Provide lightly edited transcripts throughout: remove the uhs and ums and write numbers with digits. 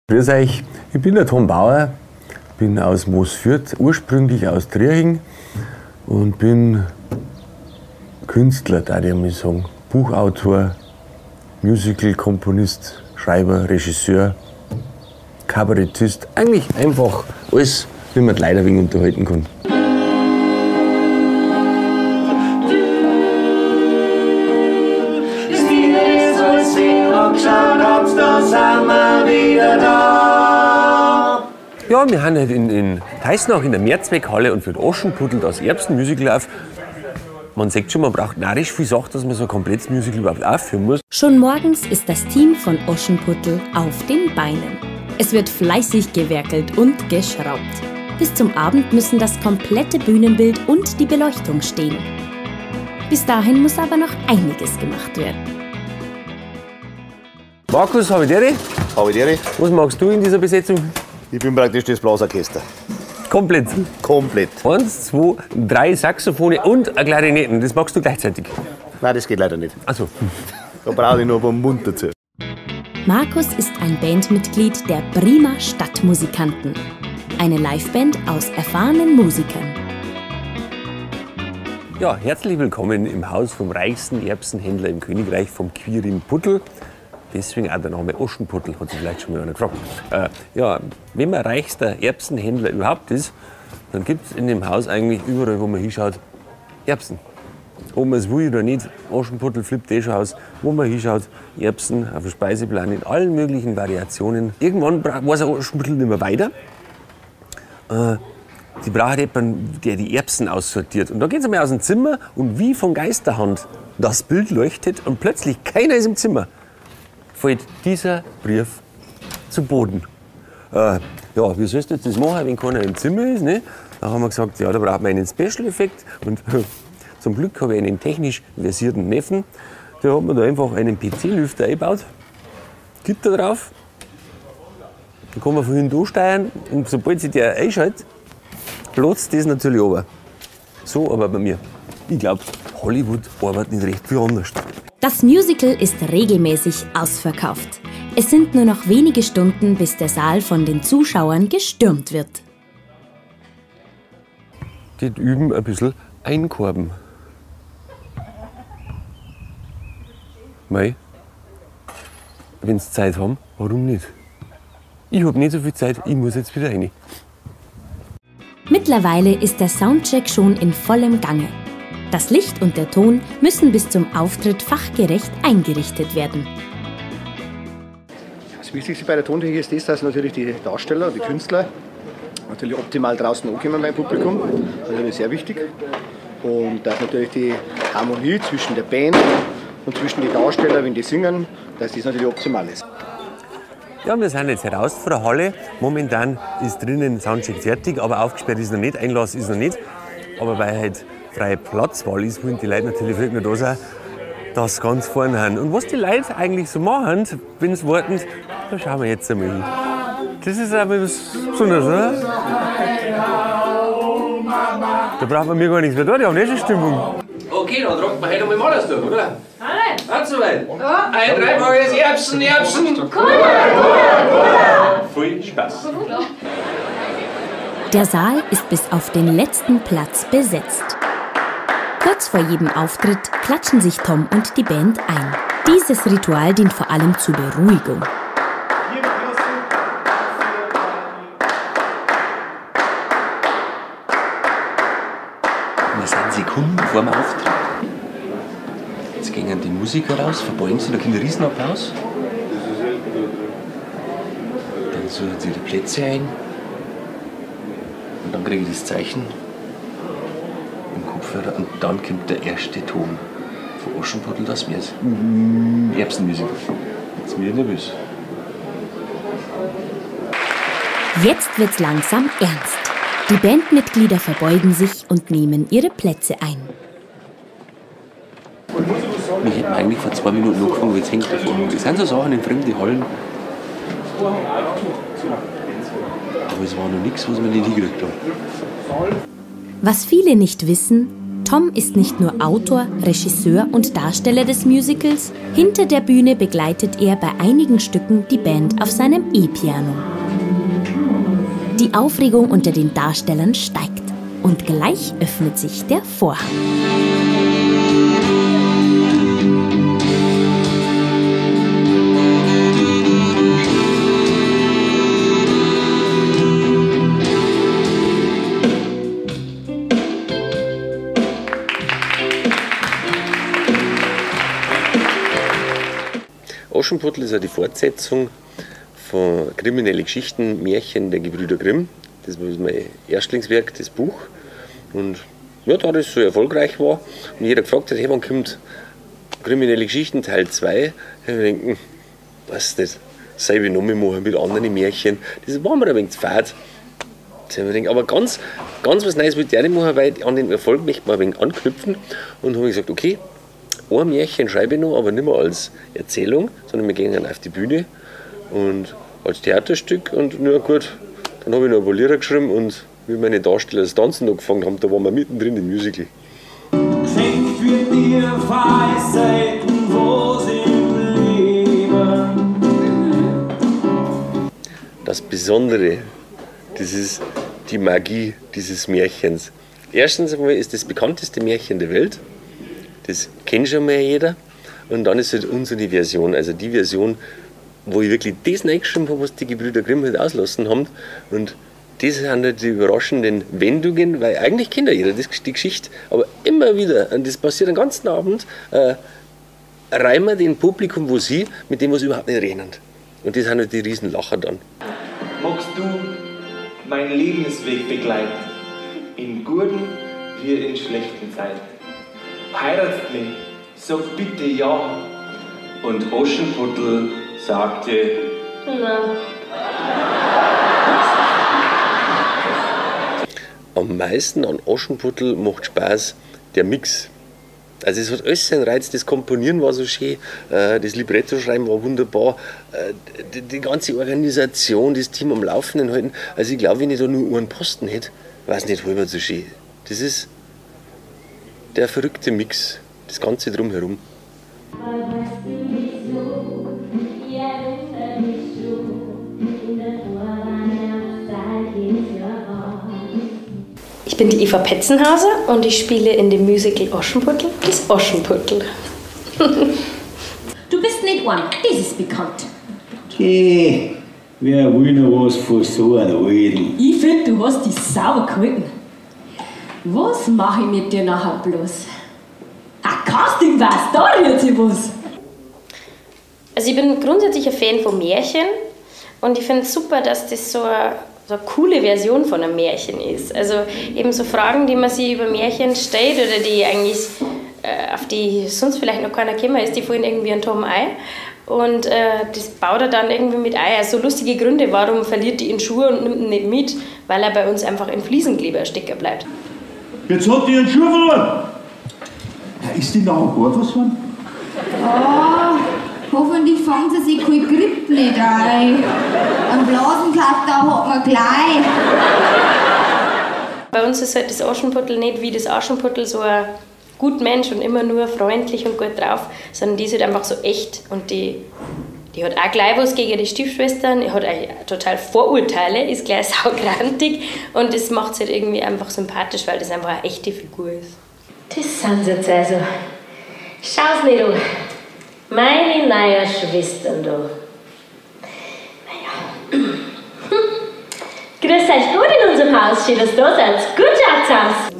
Grüß euch, ich bin der Tom Bauer, bin aus Moosfürth, ursprünglich aus Trieching und bin Künstler, darf ich einmal sagen. Buchautor, Musical-Komponist, Schreiber, Regisseur, Kabarettist, eigentlich einfach alles, wie man die Leute ein wenig unterhalten kann. Ja, wir sind halt in Teisnach in der Mehrzweckhalle und für den Aschenputtel das Erbsenmusical auf. Man sieht schon, man braucht narrisch viel Sache, dass man so ein komplettes Musical überhaupt aufführen muss. Schon morgens ist das Team von Aschenputtel auf den Beinen. Es wird fleißig gewerkelt und geschraubt. Bis zum Abend müssen das komplette Bühnenbild und die Beleuchtung stehen. Bis dahin muss aber noch einiges gemacht werden. Markus, habe ich dir? Habe ich dir. Was machst du in dieser Besetzung? Ich bin praktisch das Blasorchester. Komplett? Komplett. 1, 2, 3 Saxophone und eine Klarinette. Das machst du gleichzeitig? Nein, das geht leider nicht. Ach so. Da brauche ich nur einen Mund dazu. Markus ist ein Bandmitglied der Prima Stadtmusikanten. Eine Liveband aus erfahrenen Musikern. Ja, herzlich willkommen im Haus vom reichsten Erbsenhändler im Königreich, vom Quirin Puttel. Deswegen auch der Name Aschenputtel, hat sich vielleicht schon mal einer gefragt. Ja, wenn man reichster Erbsenhändler überhaupt ist, dann gibt's in dem Haus eigentlich überall, wo man hinschaut, Erbsen. Ob man es will oder nicht, Aschenputtel flippt eh schon aus. Wo man hinschaut, Erbsen auf dem Speiseplan in allen möglichen Variationen. Irgendwann weiß ein Aschenputtel nicht mehr weiter. Die braucht jemanden, der die Erbsen aussortiert. Und da geht sie mal aus dem Zimmer und wie von Geisterhand das Bild leuchtet und plötzlich keiner ist im Zimmer. Fällt dieser Brief zu Boden. Ja, wie sollst du jetzt das machen, wenn keiner im Zimmer ist? Ne? Da haben wir gesagt, ja, da braucht man einen Special-Effekt. Und zum Glück habe ich einen technisch versierten Neffen. Der hat mir da einfach einen PC-Lüfter eingebaut. Gibt da drauf. Dann kann man von hinten ansteuern. Und sobald sich der einschaltet, platzt das natürlich runter. So aber bei mir. Ich glaub, Hollywood arbeitet nicht recht viel anders. Das Musical ist regelmäßig ausverkauft. Es sind nur noch wenige Stunden, bis der Saal von den Zuschauern gestürmt wird. Die üben ein bisschen einkorben. Mei, wenn sie Zeit haben, warum nicht? Ich hab nicht so viel Zeit, ich muss jetzt wieder rein. Mittlerweile ist der Soundcheck schon in vollem Gange. Das Licht und der Ton müssen bis zum Auftritt fachgerecht eingerichtet werden. Das Wichtigste bei der Tontechnik ist das, dass natürlich die Darsteller, die Künstler natürlich optimal draußen ankommen beim Publikum. Das ist natürlich sehr wichtig. Und dass natürlich die Harmonie zwischen der Band und zwischen den Darstellern, wenn die singen, dass das natürlich optimal ist. Ja, wir sind jetzt heraus von der Halle. Momentan ist drinnen Soundcheck fertig, aber aufgesperrt ist noch nicht, Einlass ist noch nicht. Aber weil halt freie Platzwahl ist, wollen die Leute natürlich wirklich nur da sein, dass sie ganz vorne sind. Und was die Leute eigentlich so machen, wenn sie warten, da schauen wir jetzt einmal hin. Das ist aber was Besonderes, oder? Da braucht man mir gar nichts mehr da, die haben eh schon Stimmung. Okay, dann tragt man heute einmal alles durch, oder? Nein. Hat soweit. Ja. 1, 3, 4, Erbsen, Erbsen! Cola, Cola, Cola! Viel Spaß! Der Saal ist bis auf den letzten Platz besetzt. Kurz vor jedem Auftritt klatschen sich Tom und die Band ein. Dieses Ritual dient vor allem zur Beruhigung. Wir sind Sekunden vor dem Auftritt. Jetzt gehen die Musiker raus, verbeugen sich, da kommt ein Riesenapplaus. Dann suchen sie die Plätze ein. Und dann kriege ich das Zeichen im Kopfhörer und dann kommt der erste Ton von Aschenputtel, das Meer. Erbsenmusik. Jetzt bin ich nervös. Jetzt wird's langsam ernst. Die Bandmitglieder verbeugen sich und nehmen ihre Plätze ein. Wir hätten eigentlich vor 2 Minuten angefangen, jetzt hängt davon. Das sind so Sachen in fremde Hallen. Aber es war noch nichts, was wir nicht hingekriegt haben. Was viele nicht wissen, Tom ist nicht nur Autor, Regisseur und Darsteller des Musicals, hinter der Bühne begleitet er bei einigen Stücken die Band auf seinem E-Piano. Die Aufregung unter den Darstellern steigt und gleich öffnet sich der Vorhang. Aschenputtel ist ja die Fortsetzung von Kriminelle Geschichten, Märchen der Gebrüder Grimm. Das war mein Erstlingswerk, das Buch. Und ja, da das so erfolgreich war und jeder gefragt hat, hey, wann kommt Kriminelle Geschichten Teil 2, habe ich gedacht, weiß nicht, selbe noch mal machen mit anderen Märchen. Das war mir ein wenig zu fad. Aber ganz, ganz was Neues wollte ich auch nicht machen, weil an den Erfolg möchte man ein wenig anknüpfen. Und habe ich gesagt, okay, ein Märchen schreibe ich noch, aber nicht mehr als Erzählung, sondern wir gehen dann auf die Bühne und als Theaterstück. Und nur gut, dann habe ich noch ein paar Lieder geschrieben und wie meine Darsteller das Tanzen angefangen haben, da waren wir mittendrin im Musical. Geschenkt wird dir Weisheiten, wo sie leben. Das Besondere, das ist die Magie dieses Märchens. Erstens einmal ist das bekannteste Märchen der Welt. Das kennt schon mal jeder. Und dann ist halt unsere Version, also die Version, wo ich wirklich das reingeschrieben habe, was die Gebrüder Grimm halt auslassen haben. Und das sind halt die überraschenden Wendungen, weil eigentlich kennt ja jeder die Geschichte, aber immer wieder, und das passiert den ganzen Abend, reimen wir den Publikum, wo sie, mit dem was überhaupt nicht rechnen. Und das sind halt die Riesenlacher dann. Magst du meinen Lebensweg begleiten, in guten wie in schlechten Zeiten? Heiratst mich, sag bitte ja. Und Aschenputtel sagte: Na. Am meisten an Aschenputtel macht Spaß der Mix. Also es hat alles seinen Reiz, das Komponieren war so schön, das Libretto schreiben war wunderbar, die ganze Organisation, das Team am Laufenden halten. Also ich glaube, wenn ich da nur einen Posten hätte, wäre es nicht halber so schön. Das ist der verrückte Mix, das Ganze drumherum. Ich bin die Eva Petzenhauser und ich spiele in dem Musical Aschenputtel das Aschenputtel. Du bist nicht arm, das ist bekannt. Okay, wer will noch was von so einem Alten? Ich finde, du hast dich sauber gehalten. Was mache ich mit dir nachher bloß? Ein Casting war's, da rührt sich was. Also ich bin grundsätzlich ein Fan von Märchen und ich finde es super, dass das so eine coole Version von einem Märchen ist. Also eben so Fragen, die man sich über Märchen stellt oder die eigentlich, auf die sonst vielleicht noch keiner gekommen ist, die fallen irgendwie an Tom ein. Und das baut er dann irgendwie mit ein. Also so lustige Gründe, warum verliert die ihn Schuhe und nimmt ihn nicht mit, weil er bei uns einfach in Fliesenkleber stecken bleibt. Jetzt hat die ihren Schuh verloren. Ja, ist die noch gar was von? Oh, hoffentlich fangen sie sich keine Grippe nicht ein. Einen Blasenkater hat man gleich. Bei uns ist halt das Aschenputtel nicht wie das Aschenputtel so ein gut Mensch und immer nur freundlich und gut drauf, sondern die ist halt einfach so echt und die hat auch gleich was gegen die Stiefschwestern, die hat auch total Vorurteile, ist gleich saugrantig und das macht es halt irgendwie einfach sympathisch, weil das einfach eine echte Figur ist. Das sind sie jetzt also. Schau's nicht an. Meine neuen Schwestern da. Naja. Grüß euch gut in unserem Haus. Schön, dass ihr da seid. Gut schaut's aus.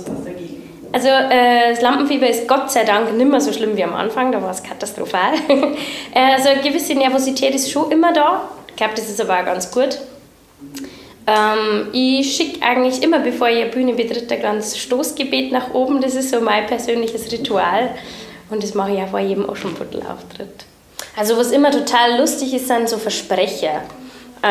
Also das Lampenfieber ist Gott sei Dank nicht mehr so schlimm wie am Anfang, da war es katastrophal. Also eine gewisse Nervosität ist schon immer da. Ich glaube, das ist aber auch ganz gut. Ich schicke eigentlich immer, bevor ich eine Bühne betritt, ein kleines Stoßgebet nach oben. Das ist so mein persönliches Ritual. Und das mache ich auch vor jedem Aschenputtel-Auftritt. Also was immer total lustig ist, sind so Versprecher. Wir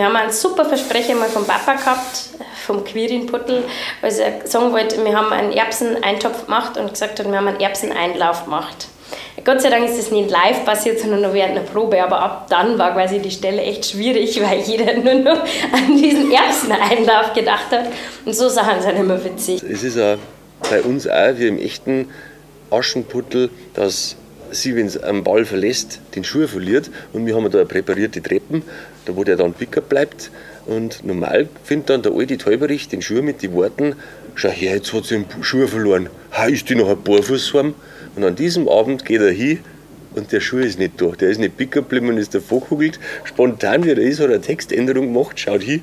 haben einen super Versprecher mal vom Papa gehabt, vom Quirinputtel, als er sagen wollte, wir haben einen Erbseneintopf gemacht und gesagt hat, wir haben einen Erbseneinlauf gemacht. Gott sei Dank ist das nicht live passiert, sondern nur während einer Probe. Aber ab dann war quasi die Stelle echt schwierig, weil jeder nur noch an diesen Erbseneinlauf gedacht hat. Und so Sachen sind immer witzig. Es ist auch bei uns auch, wie im echten Aschenputtel, dass sie, wenn sie einen Ball verlässt, den Schuh verliert. Und wir haben da präparierte Treppen, da wo der dann Pickup bleibt. Und normal findet dann der alte Täuberich den Schuh mit den Worten: Schau her, jetzt hat sie den Schuh verloren. Ha, ist die noch ein barfuß heim? Und an diesem Abend geht er hin und der Schuh ist nicht da. Der ist nicht picken geblieben und ist davor gekugelt. Spontan, wie er ist, hat er eine Textänderung gemacht, schaut hin.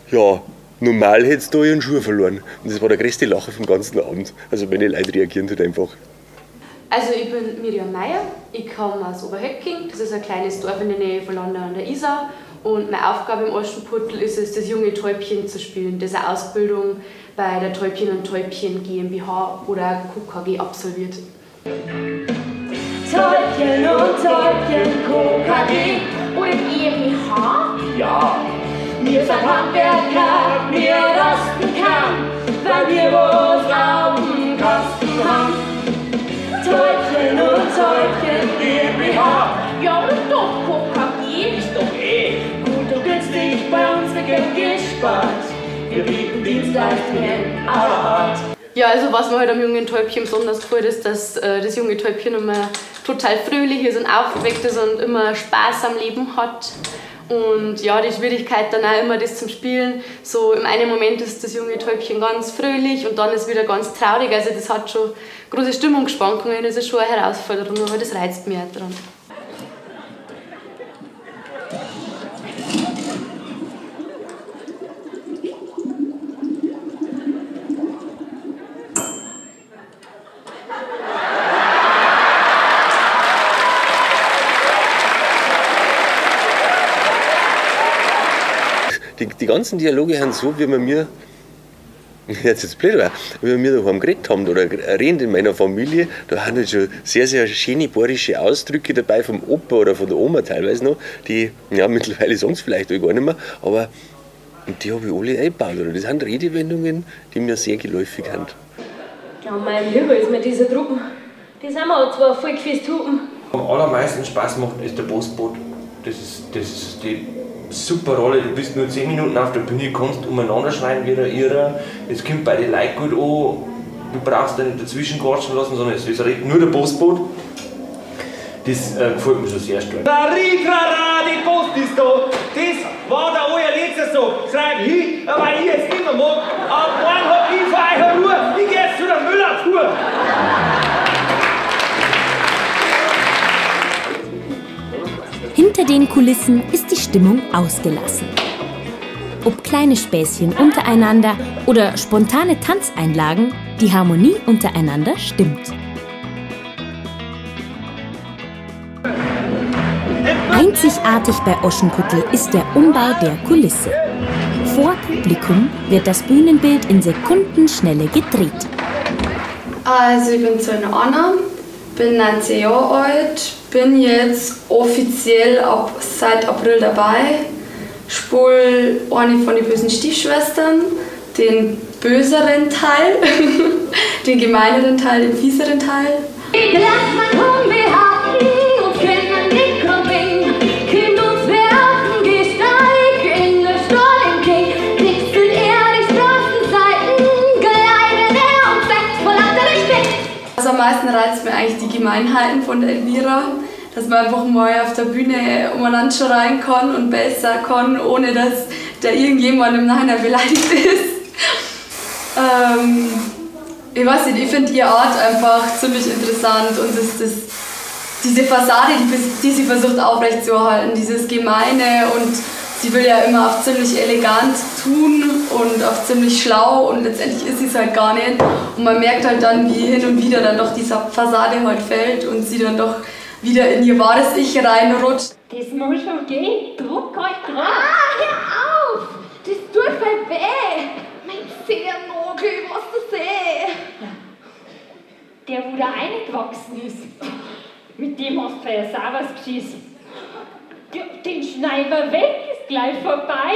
Ja, normal hättest du da ihren Schuh verloren. Und das war der größte Lacher vom ganzen Abend. Also meine Leute reagieren halt einfach. Also ich bin Miriam Meyer, ich komme aus Oberhöcking, das ist ein kleines Dorf in der Nähe von Landau an der Isar. Und meine Aufgabe im Aschenputtel ist es, das junge Täubchen zu spielen, das eine Ausbildung bei der Täubchen und Täubchen GmbH oder KKG absolviert. Täubchen und Täubchen KKG oder GmbH? Ja. Wir sind Handwerker, wir rosten kann, weil wir was auf dem Kasten haben. Täubchen und Täubchen GmbH. Ja, oder doch KKG? Ist doch eh gut und günstig, bei uns wird Geld gespart. Wir bieten Dienstleistungen aller Art. Ja, also was mir halt am jungen Täubchen besonders gefällt, ist, dass das junge Täubchen immer total fröhlich ist und aufgeweckt ist und immer Spaß am Leben hat. Und ja, die Schwierigkeit dann auch immer, das zum Spielen. So im einen Moment ist das junge Täubchen ganz fröhlich und dann ist wieder ganz traurig. Also das hat schon große Stimmungsschwankungen, das ist schon eine Herausforderung, aber das reizt mich auch dran. Die ganzen Dialoge sind so, wie man mir, jetzt blöd war, wie wir daheim geredet haben oder reden in meiner Familie, da haben halt schon sehr, sehr schöne bayerische Ausdrücke dabei vom Opa oder von der Oma teilweise noch, die ja mittlerweile sonst vielleicht auch gar nicht mehr, aber die habe ich alle eingebaut. Oder das sind Redewendungen, die mir sehr geläufig sind. Ja, mein Lieber ist mir diese Truppen. Die sind mir zwar voll gefisst Hupen. Am allermeisten Spaß macht ist der Postbote. Das ist die super Rolle, du bist nur 10 Minuten auf der Bühne, kannst umeinander schreien wie der Irrer, es kommt bei den Leuten gut an, du brauchst dich nicht dazwischen quatschen lassen, sondern es redet nur der Postbote. Das gefällt mir schon sehr stark. Rara, die Post ist da, das war der euer letzter Song. Schreib hin, weil ich jetzt nicht mehr mag, ab morgen hab ich für euch eine Ruhe, ich geh jetzt zu der Müllabfuhr. Hinter den Kulissen ist die Stimmung ausgelassen. Ob kleine Späßchen untereinander oder spontane Tanzeinlagen, die Harmonie untereinander stimmt. Einzigartig bei Aschenputtel ist der Umbau der Kulisse. Vor Publikum wird das Bühnenbild in Sekundenschnelle gedreht. Also ich bin Zöllner Anna, bin 19 Jahre alt, bin jetzt offiziell ab seit April dabei, spiele eine von den bösen Stiefschwestern, den böseren Teil, den gemeineren Teil, den fieseren Teil. Also am meisten reizt mir eigentlich die Gemeinheiten von der Elvira, dass man einfach mal auf der Bühne umeinander schreien kann und besser kann, ohne dass da irgendjemand im Nachhinein beleidigt ist. Ich weiß nicht, ich finde ihre Art einfach ziemlich interessant und diese Fassade, die sie versucht aufrechtzuerhalten, dieses Gemeine, und sie will ja immer auf ziemlich elegant tun und auf ziemlich schlau und letztendlich ist sie es halt gar nicht. Und man merkt halt dann, wie hin und wieder dann doch diese Fassade halt fällt und sie dann doch wieder in ihr wahres Ich reinrutscht. Das muss schon gehen, Druck euch drauf. Ah, hör auf! Das tut voll weh! Mein Zehennagel, was das eh! Der, wo da reingewachsen ist, mit dem hast du ja sauber geschissen. Den schneiden wir weg, ist gleich vorbei.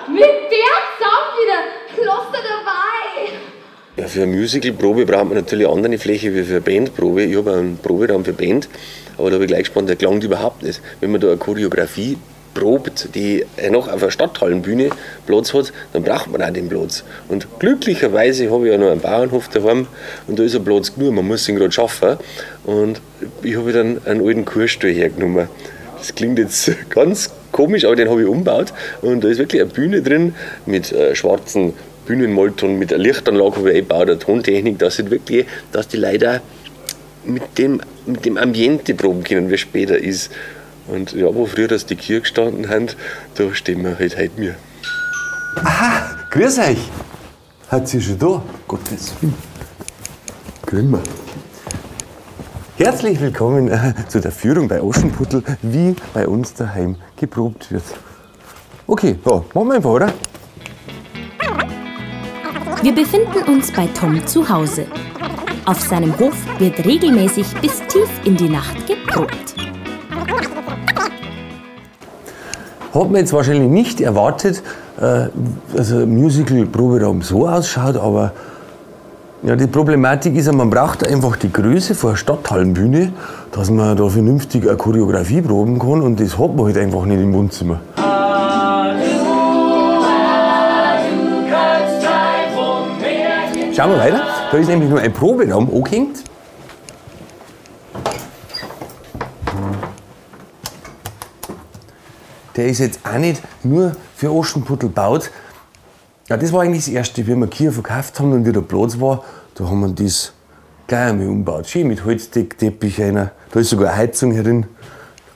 Mit der zusammen wieder, lass dir dabei! Ja, für eine Musicalprobe braucht man natürlich eine andere Fläche wie für eine Bandprobe. Ich habe einen Proberaum für Band, aber da habe ich gleich gespannt, der klangt überhaupt nicht. Wenn man da eine Choreografie probt, die noch auf einer Stadthallenbühne Platz hat, dann braucht man auch den Platz. Und glücklicherweise habe ich ja noch einen Bauernhof daheim und da ist ein Platz genug, man muss ihn gerade schaffen. Und ich habe dann einen alten Kurstuhl hergenommen. Das klingt jetzt ganz komisch, aber den habe ich umgebaut. Und da ist wirklich eine Bühne drin mit schwarzen Bühnenmolton, mit einer Lichtanlage habe ich eingebaut, eine Tontechnik, dass sind wirklich, dass die Leute mit dem Ambiente proben können, wie es später ist. Und ja, wo früher das die Kirche gestanden haben, da stehen wir halt heute mir. Aha, grüß euch! Hat sie schon da? Gottes Willen. Grüß wir. Herzlich willkommen zu der Führung bei Aschenputtel, wie bei uns daheim geprobt wird. Okay, ja, machen wir einfach, oder? Wir befinden uns bei Tom zu Hause. Auf seinem Hof wird regelmäßig bis tief in die Nacht geprobt. Hat man jetzt wahrscheinlich nicht erwartet, dass ein Musical-Proberaum so ausschaut, aber ja, die Problematik ist ja, man braucht einfach die Größe von einer Stadthallenbühne, dass man da vernünftig eine Choreografie proben kann, und das hat man halt einfach nicht im Wohnzimmer. Schauen wir weiter. Da ist nämlich nur ein Proberaum angehängt. Der ist jetzt auch nicht nur für Aschenputtel gebaut. Ja, das war eigentlich das Erste, wie wir Kirche verkauft haben und wieder Platz war, da haben wir das gleich einmal umgebaut. Schön mit Holzdeckteppich einer. Da ist sogar eine Heizung herin.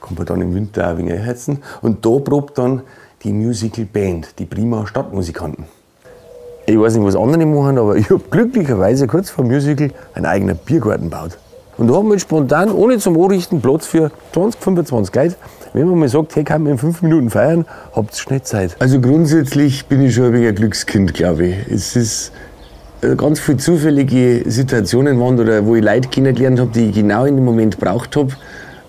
Da kann man dann im Winter auch ein wenig einheizen. Und da probt dann die Musical Band, die Prima Stadtmusikanten. Ich weiß nicht, was andere machen, aber ich hab glücklicherweise kurz vor dem Musical einen eigenen Biergarten gebaut. Und da haben wir spontan, ohne zum Anrichten, Platz für 20, 25 Leute. Wenn man mal sagt, hey, kann man in 5 Minuten feiern, habt ihr schnell Zeit. Also grundsätzlich bin ich schon ein wenig ein Glückskind, glaube ich. Es ist ganz viele zufällige Situationen waren, oder wo ich Leute kennengelernt habe, die ich genau in dem Moment gebraucht habe,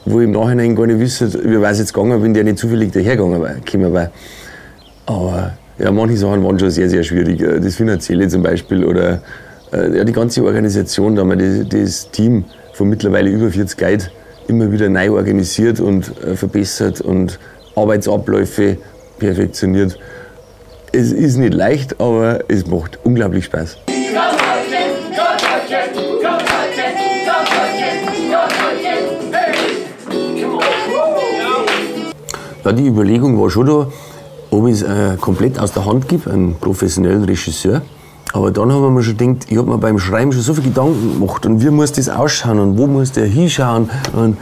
wo ich im Nachhinein gar nicht wüsste, wie wäre es jetzt gegangen, wenn der nicht zufällig dahergegangen wäre. Aber ja, manche Sachen waren schon sehr, sehr schwierig. Das Finanzielle zum Beispiel oder ja, die ganze Organisation, da haben wir das Team von mittlerweile über 40 Leuten immer wieder neu organisiert und verbessert und Arbeitsabläufe perfektioniert. Es ist nicht leicht, aber es macht unglaublich Spaß. Ja, die Überlegung war schon da, ob ich es komplett aus der Hand gebe, einen professionellen Regisseur. Aber dann haben wir mir schon gedacht, ich habe mir beim Schreiben schon so viele Gedanken gemacht und wie muss das ausschauen und wo muss der hinschauen. Und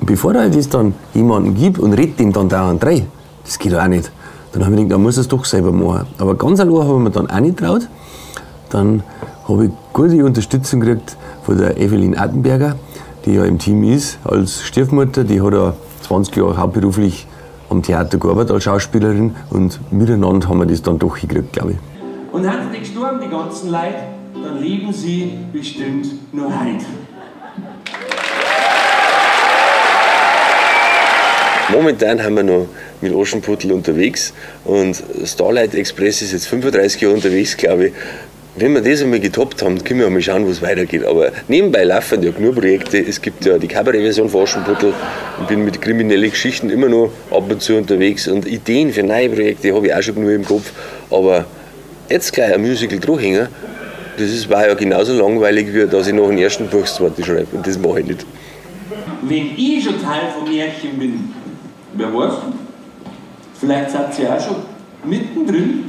bevor ich das dann jemandem gebe und rede dem dann dauernd rein, das geht auch nicht. Dann habe ich gedacht, dann muss ich es doch selber machen. Aber ganz allein habe ich mir dann auch nicht getraut. Dann habe ich gute Unterstützung gekriegt von der Evelyn Attenberger, die ja im Team ist als Stiefmutter. Die hat ja 20 Jahre hauptberuflich am Theater gearbeitet als Schauspielerin und miteinander haben wir das dann doch hingekriegt, glaube ich. Und haben sie nicht gestorben, die ganzen Leute, dann leben sie bestimmt nur heute. Momentan haben wir noch mit Aschenputtel unterwegs und Starlight Express ist jetzt 35 Jahre unterwegs, glaube ich. Wenn wir das einmal getoppt haben, können wir mal schauen, wo es weitergeht. Aber nebenbei laufen ja genug Projekte. Es gibt ja die Kabarett-Version von Aschenputtel. Ich bin mit kriminellen Geschichten immer noch ab und zu unterwegs und Ideen für neue Projekte habe ich auch schon genug im Kopf. Aber jetzt gleich ein Musical dranhängen, das war ja genauso langweilig, wie dass ich noch den ersten Buch das zweite schreibe. Und das mache ich nicht. Wenn ich schon Teil vom Märchen bin, wer weiß, vielleicht seid ihr auch schon mittendrin.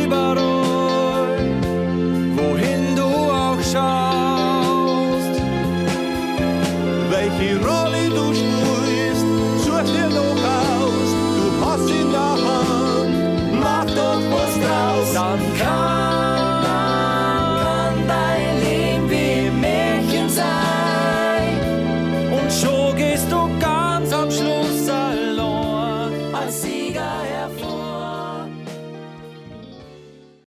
Überall. Dann kann